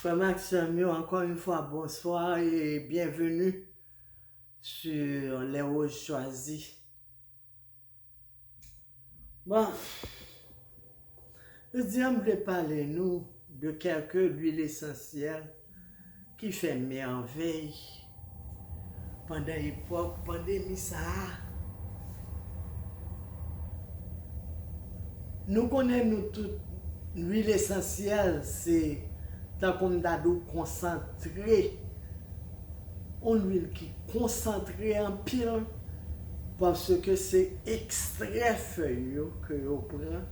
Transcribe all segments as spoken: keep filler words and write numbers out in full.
Frè m ak sè m yo, encore une fois, bonsoir et bienvenue sur Les Roses Choisies. Bon, jodi a m vle pale nou de kèk lwil esansyèl ki fè mèvèy pandan epòk pandemi sa a. Nou konnen nou tout, lwil esansyèl se, tankou m ta di w, konsantre. Yon lwil ki konsantre anpil, paske se ekstrè fèy yo ke yo pran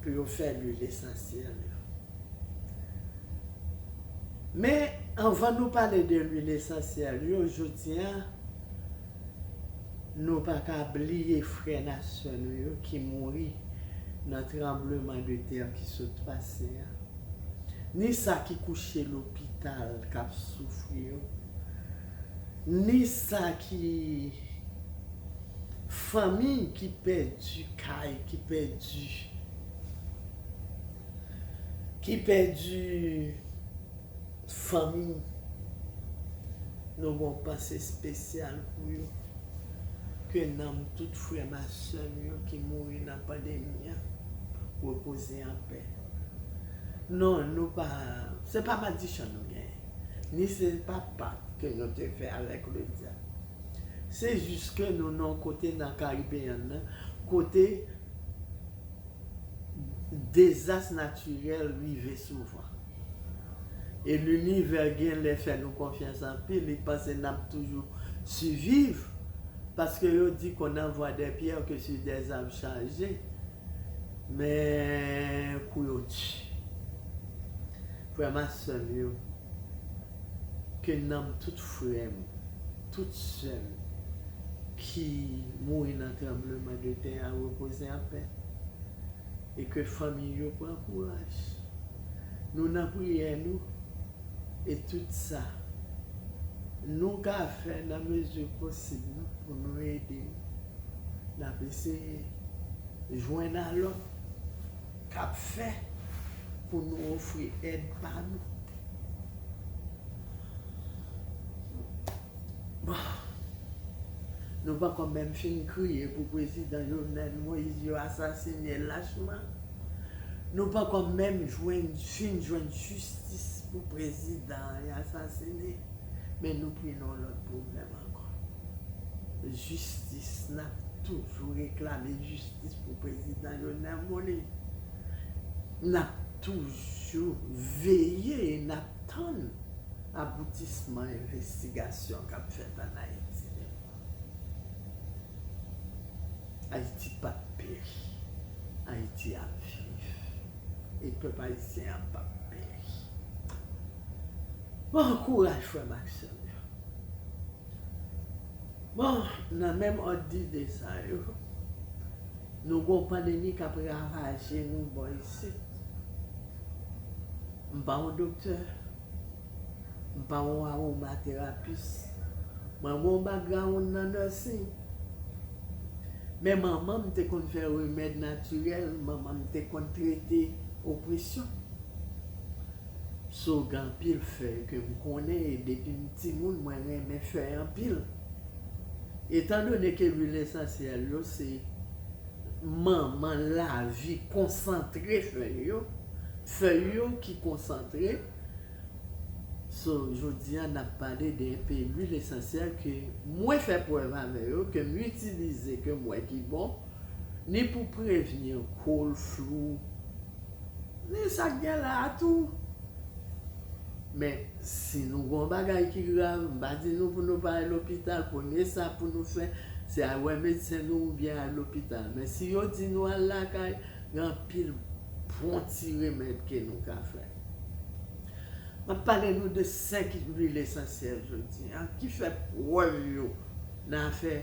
pou yo fè lwil esansyèl yo. Men, anvan nou pale de lwil esansyèl yo, jodi a, nou pa ka bliye frè n ak sè nou yo ki mouri nan tranbleman de tè ki sot pase a. Ni sa ki kouche lopital k ap soufri yo, ni sa ki fanmi ki pèdi kay, ki pèdi, ki pèdi fanmi. Nou gen yon panse espesyal pou yo. Ke nanm tout frè m ak sè m yo ki mouri nan pandemi an repoze an pè. Non, nou pa, se pa madichon nou genyen. Ni se pa pak ke nou te fè avèk le dyab. Se jis ke nou nan yon kote nan Karibeyan nan, kote dezas natirèl rive souvan. E linivè genlè fè nou konfyans anpil, li panse n ap toujou siviv, paske yo di qu'on envoie des pierres que sur des arbres chargés. Men kou yo di. Frè m ak sè m yo, ke nanm tout frè m, tout sè m ki mouri nan tranbleman de tè a repoze an pè. E ke fanmi yo pran kouraj. Nou nan priyè nou, e tout sa nou ka fè nan mezi posib nou pou nou ede yo. N ap eseye jwenn a lòt k ap fè pou nou ofri èd pa nou. Bon. Nou poko menm fin kriye pou prezidan Jovenel Moïse yo asasine lachman. Nou poko menm jwenn, fin jwenn jistis pou prezidan an asasine. Men nou pran yon lòt pwoblèm ankò. Jistis, n ap toujou reklame jistis pou prezidan Jovenel Moïse. N ap toujou veye e n ap tann aboutisman envestigasyon k ap fèt ann Ayiti. Ayiti p ap peri. Ayiti ap viv. E pèp ayisyen an p ap peri. Bon, kouraj, frè m ak sè m yo. Bon, nan menm òd dide sa yo, nou gen yon pandemi k ap ravaje nou bò isit. M pa yon doktè, m pa yon awomaterapis. Mwen gen yon background nan nursing. Men manman m te konn fè remèd natirèl, manman m te konn trete opresyon. So, gen anpil fèy ke m konnen, e depi m timoun, mwen renmen fèy anpil. Etandone ke lwil esansyèl yo se manman lavi konsantre fèy yo, fèy yo ki konsantre. So, jodi a, n ap pale de enpe lwil esansyèl ke mwen fè prèv avè yo, ke m itilize, ke m wè ki bon, ni pou prevni cold flu, ni sa k gen la a tou. Men, si nou gen yon bagay ki grav, m pa di nou pou nou pa al lopital. Premye sa pou nou fè, se al wè medsen nou oubyen al lopital. Men si yo di nou al lakay, gen anpil bon ti remèd ke nou ka fè. M ap pale nou de senk lwil esansyèl jodi a, ki fè prèv yo nan afè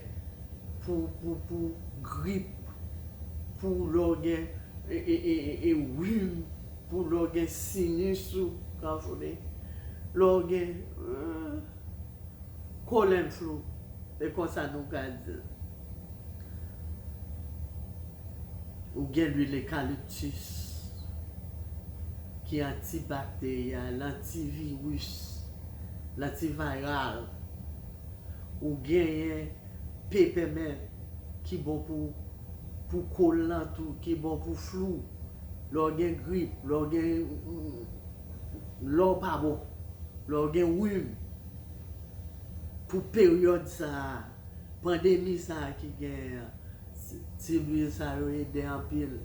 pou, pou, pou grip, pou lè w gen, e, e, e, e, e, rim, pou lè w gen sinis ou, konfone, lè w gen, euh, cold and flu, e konsa nou ka di l. Ou gen lwil ekaliptis, antibakteryal, antiviris, lantiviral. Ou genyen pepèmèn ki bon pou, pou kol lan tou, ki bon pou flou. Lè w gen grip, lè w gen, lè w pa bon, lè w gen rim. Pou peryòd sa a, pandemi sa a ki genyen an, ti, ti lwil sa yo ede anpil.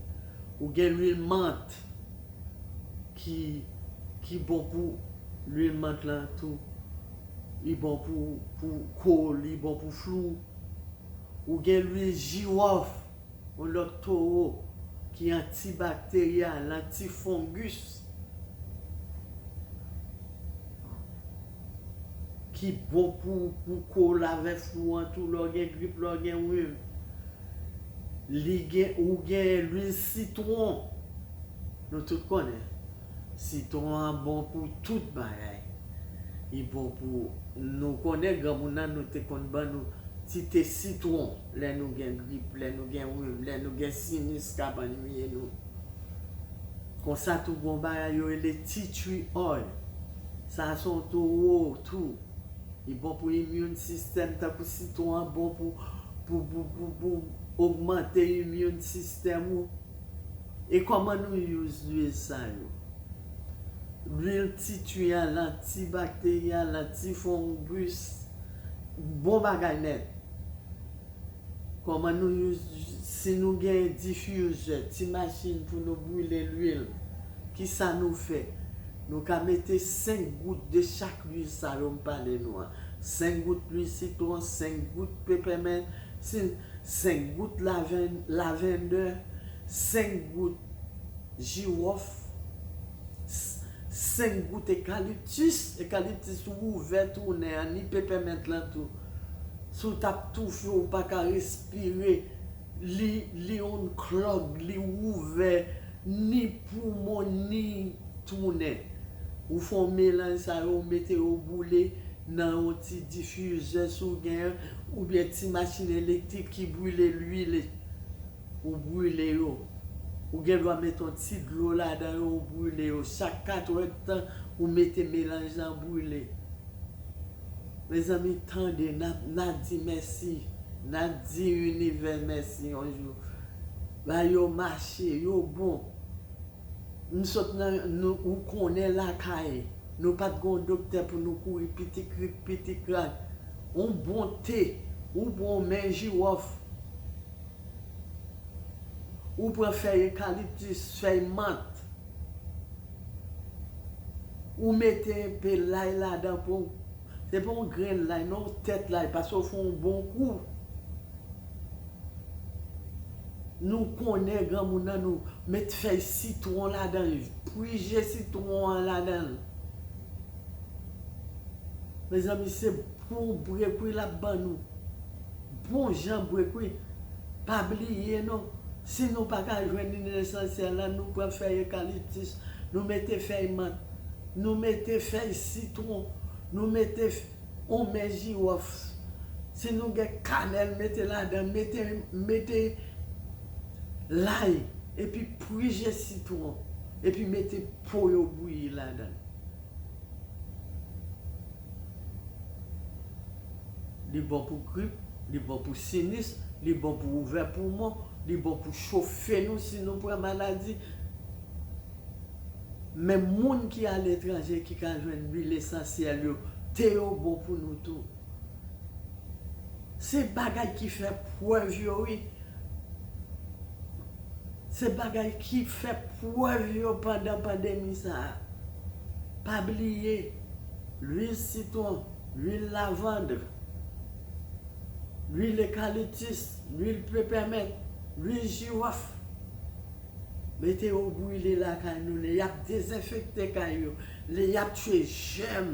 Ou gen lwil mant ki, ki bon pou lwil mant lan tou. Li bon pou, pou kol, li bon pou flou. Ou gen lwil jiwòf, yon lòt towo ki antibakteryal, antifongis, ki bon pou, pou kol avèk flou an tou, lè w gen grip, lè w gen rim. Li gen, ou gen lwil sitwon. Nou tout konnen. Sitwon an bon pou tout bagay. Li bon pou, nou konnen granmoun nan nou te konn ban nou ti te sitwon lè nou gen grip, lè nou gen rim, lè nou gen sinis k ap annuiye nou. Konsa tou gon bagay yo rele tea tree oil. Sa a se yon towo tou. Li bon pou immune system, tankou sitwon an bon pou, pou, pou, pou, pou ogmante immune system ou. E kòman nou use lwil sa yo? Lwil tea tree an, antibakteryal, antifongis, bon bagay nèt. Kòman nou use, si nou gen difizè, ti machin pou nou brile lwil, kisa nou fè? Nou ka mete senk gout de chak lwil sa yo m pale nou an. Senk gout lwil sitwon, senk gout pepèmèn, si, senk gout laven-, lavendè, senk gout jiwòf, s-, senk gout ekaliptis. Ekaliptis ou ouvè tounen an, ni pepèmèt lan tou. Si w t ap toufe, ou pa ka respire, li, li yon klòg, li ouvè, ni poumon, ni tounen. Ou fè yon melanj sa yo, ou mete yo boule nan yon ti difizè si w genyen, oubyen ti machin elektrik ki brile lwil, ou brile yo. Ou gen dwa mete yon ti dlo ladan yo, ou brile yo. Chak katrè tan, ou mete melanj lan brile. Mezanmi, tande, n a, n a di mèsi. N a di inivè mèsi yon jou. Bagay yo mache, yo bon. Nou sot nan, nou, ou konnen lakay, nou pa t gen yon doktè pou nou kouri piti krik, piti krak. Yon bon te, ou pran yon men jiwòf, ou pran fèy ekaliptis, fèy mant, ou mete enpe lay ladan pou, se pa yon grenn lay, non, yon tèt lay, paske w fè yon bon kou. Nou konnen granmoun nan nou met fèy sitwon ladan l, prije sitwon an ladan l. Mezanmi, se bon brek wi l ap ban nou. Bon jan brek wi. Pa bliye non, si nou pa ka jwenn lwil esansyèl la, nou pran fèy ekaliptis, nou mete fèy mant, nou mete fèy sitwon, nou mete f-, yon men jiwòf. Si nou gen kanèl, mete ladan, mete, mete lay, epi prije sitwon, epi mete po yo bouyi ladan. Li bon pou grip, li bon pou sinis, li bon pou ouvè poumon, li bon pou chofe nou si nou pran maladi. Men moun ki aletranje ki ka jwenn lwil esansyèl yo, te yo bon pou nou tou. Se bagay ki fè prèv yo wi. Se bagay ki fè prèv yo pandan pandemi sa a. Pa bliye, lwil sitwon, lwil lavand, lwil ekaliptis, lwil pepèmèt, lwil jiwòf. Mete yo brile lakay nou, lè y ap dezenfekte kay yo, lè y ap tye jèm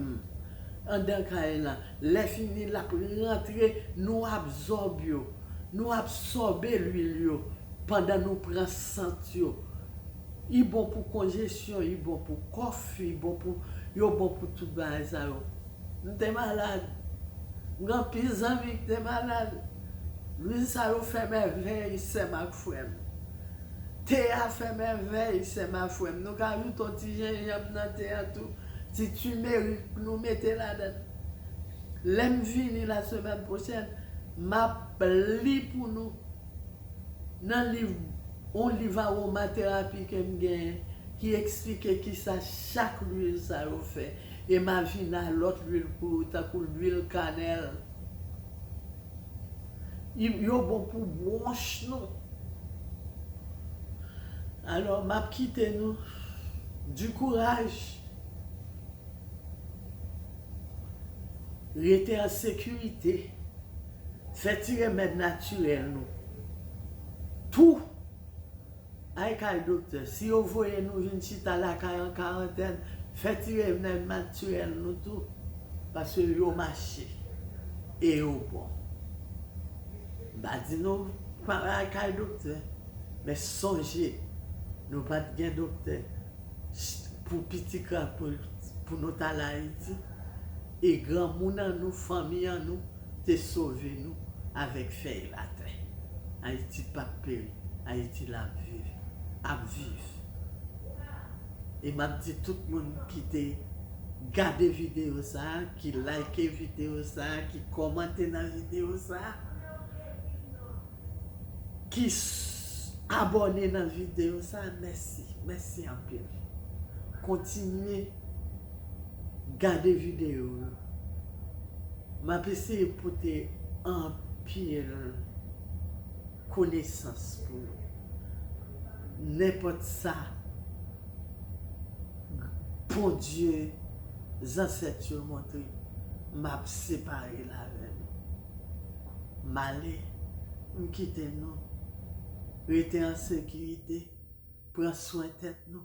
anndan kay la. Lè fini, l ap rantre, nou absòbe yo, nou absòbe lwil yo pandan nou pran sant yo. Li bon pou konjesyon, li bon pou kòf, li bon pou, yo bon pou tout bagay sa yo. M te malad. M gen anpil zanmi ki te malad. Lwil sa yo fè mèvèy, sè m ak frè m. Te a fè mèvèy, sè m a frè m. Nou ka ajoute yon ti jenjanm nan te a tou. Ti timerik nou mete ladan. Lè m vini la semèn pwochèn, m ap li pou nou nan liv, yon liv awomaterapi ke m genyen ki eksplike kisa chak lwil sa yo fè. E m a vin a lòt lwil pou ou, tankou lwil kanèl. Yo bon pou bwonch nou. Alò, m ap kite nou. Du courage. Rete an sekirite. Fè ti remèd natirèl nou. Tou. Ay kay doktè. Si yo voye nou vin chita lakay an karantèn, fè ti remèd natirèl nou tou. Paske yo mache. E yo bon. M pa di nou pa al kay doktè. Men sonje, nou pa t gen doktè pou piti krak pou, pou nou t al Ayiti. E granmoun an nou, fanmi an nou, te sove nou avèk fèy latè. Ayiti p ap peri. Ayiti la ap viv. Ap viv. E m ap di tout moun ki te gade videyo sa a, ki like videyo sa a, ki kòmante nan videyo sa a, ki abòne nan videyo sa a, mèsi. Mèsi anpil. Kontinye gade videyo yo. M ap eseye pote anpil konesans pou nou. Nenpòt sa Bondye, zansèt yo montre, m ap separe l avè nou. M ale, m kite nou. Rete an sekirite, pran swen tèt nou,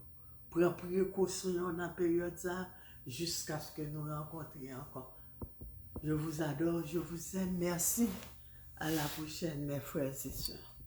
pran prekosyon nan peryòd sa a, jiskaske nou rankontre ankò. Je vous adore, je vous aime, merci. À la prochaine, mes frères et sœurs.